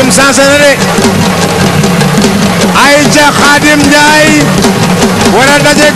moom sensé na de ay ca Khadim Ndiaye wala dajeeg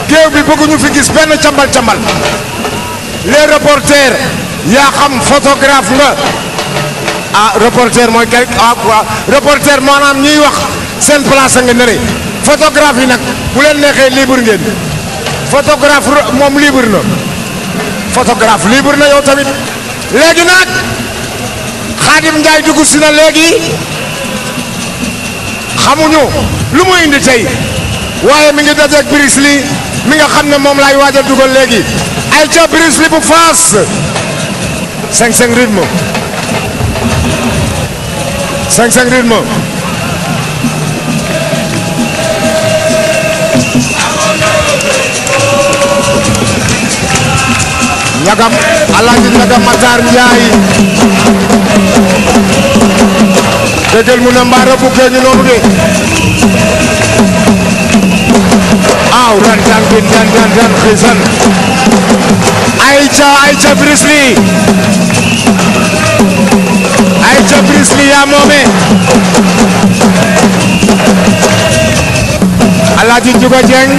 géew bi bëgguñu fi gis benn cambal les reporters yaa xam photographe nga reporter mooy quoi reporter maanaam ñuy wax seen place nga nële photographe yi nag bu leen neexee libre ngeen photographe moom libre na photographe libre na yow tamit léegi nag Khadim Ndiaye dugg si na léegi xamuñu lu mu indi tey waaye mi ngi dajeeg Bruce Lee mi nga xam ne moom laay waaj a dugal léegi ay ca Bruce Lee bu Fass 5-5 rythme 5-5 rythme ñagam Alaaji ñagam Matar Ndiaye déggal mu ne mbaa rëbb ñu noonu de aw ran dan xisan ayca Bruce Lee yaa moome Alaaji Juga Jeng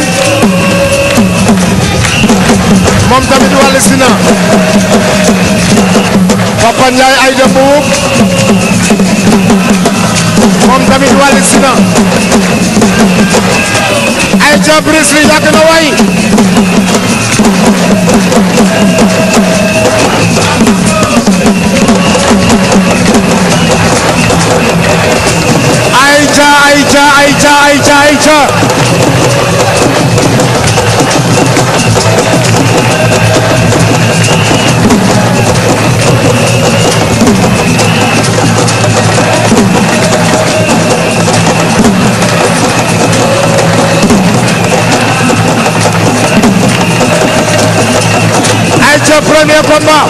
moom tamit wàll si na Papa Ndiaye ay de buub moom tamit wàll si na ay ca Bruce Lee yàgg na way ayca Aïcha premier combat.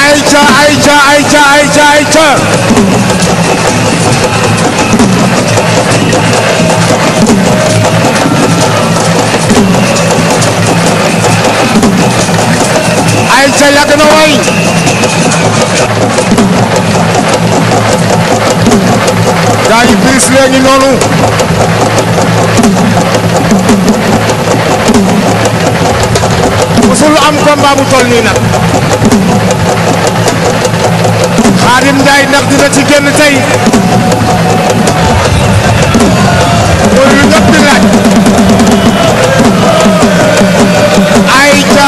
Aïcha. Aïcha yàgg na way. gaa yi bis léegi noonu. musul am combat bu toll nii nag. Khadim Ndiaye ndax dina ci génn tey. mooy lu ñëpp di laaj. Aïcha.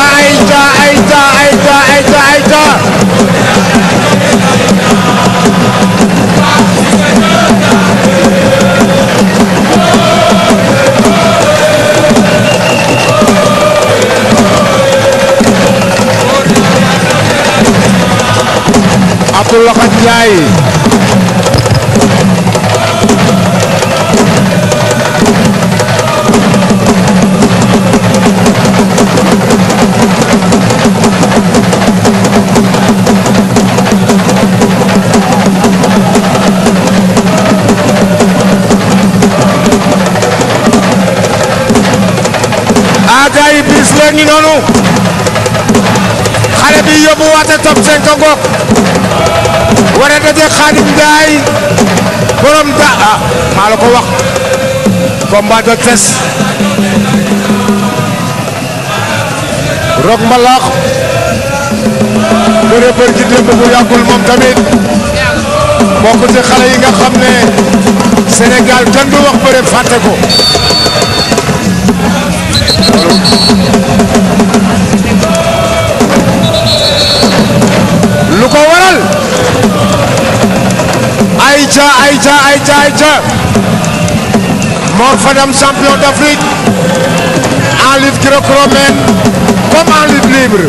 Abdoulaye Ndiaye. gaa yi bis léegi noonu. xale bi yóbbu waate top 5 ngoog. war a daje Khadim Ndiaye borom maa la ko wax. combat de test. Rock Mbalax. bëre bër ci démb bu yàggul moom tamit. bokk ci xale yi nga xam ne Sénégal kenn du wax bëre fàtte ko. lu ko waral. Aïcha. Mor Fadam champion d'Afrique en lutte gréco-romaine comme en lutte libre.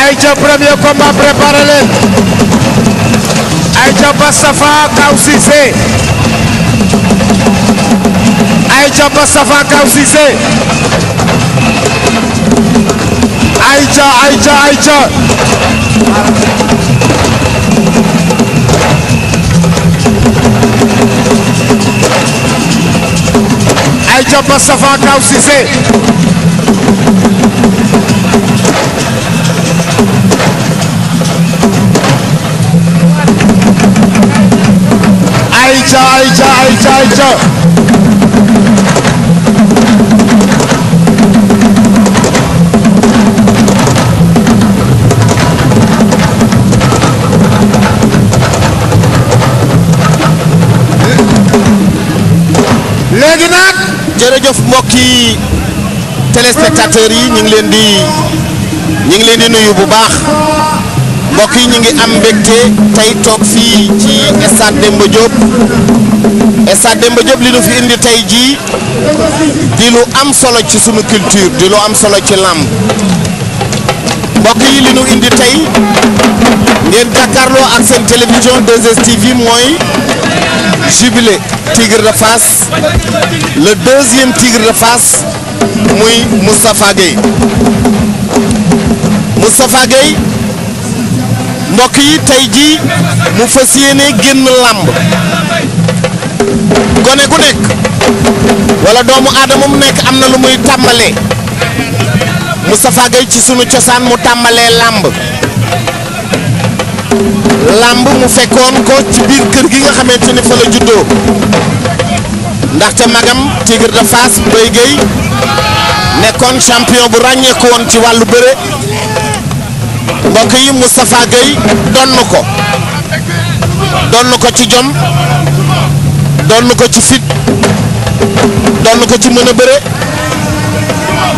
Aïcha premier combat préparé leen. Aïcha Bastafa Kaw Cissé. Aïcha Bastafa Kaw Cissé. Aïcha. Aïcha Bastafa Kaw Cissé. Aïcha. léegi nag. jërëjëf mbokki téléspectateurs yi ñu ngi leen di nuyu bu baax. mbokk yi ñu ngi am mbégte tey toog fii ci stade Demba Diop. stade Demba Diop li nu fi indi tey jii di lu am solo ci sunu culture di lu am solo ci làmb. mbokk yi li nu indi tey ngeen jàkkaarloo ak seen télévision 2STV mooy jubilé Tigre de Fass le deuxième Tigre de Fass muy Moustapha Gueye. Moustapha Gueye mbokk yi tey jii mu fas yéene génn làmb. gone gu nekk wala doomu aadama mu nekk am na lu muy tàmbalee. Moustapha Gueye ci sunu cosaan mu tàmbalee làmb. làmb mu fekkoon ko ci biir kër gi nga xamante ni fa la juddoo. ndaxte magam Tigre de Fass Boy Gueye nekkoon champion bu ràññeeku woon ci wàllu bëre. mbokk yi Moustapha Gueye donn ko ci jom donn ko ci fit donn ko ci mën a bëre.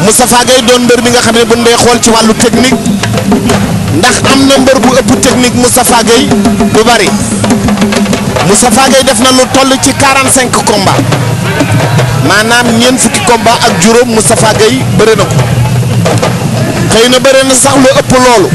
Moustapha Gueye doon mbër mi nga xam ne bu ndee xool ci wàllu technique ndax am na mbër bu ëpp technique Moustapha Gueye du bari. Moustapha Gueye def na lu toll ci 45 combats maanaam ñeent fukki combats ak juróom Moustapha Gueye bëre na ko. xëy na bëre na sax lu ëpp loolu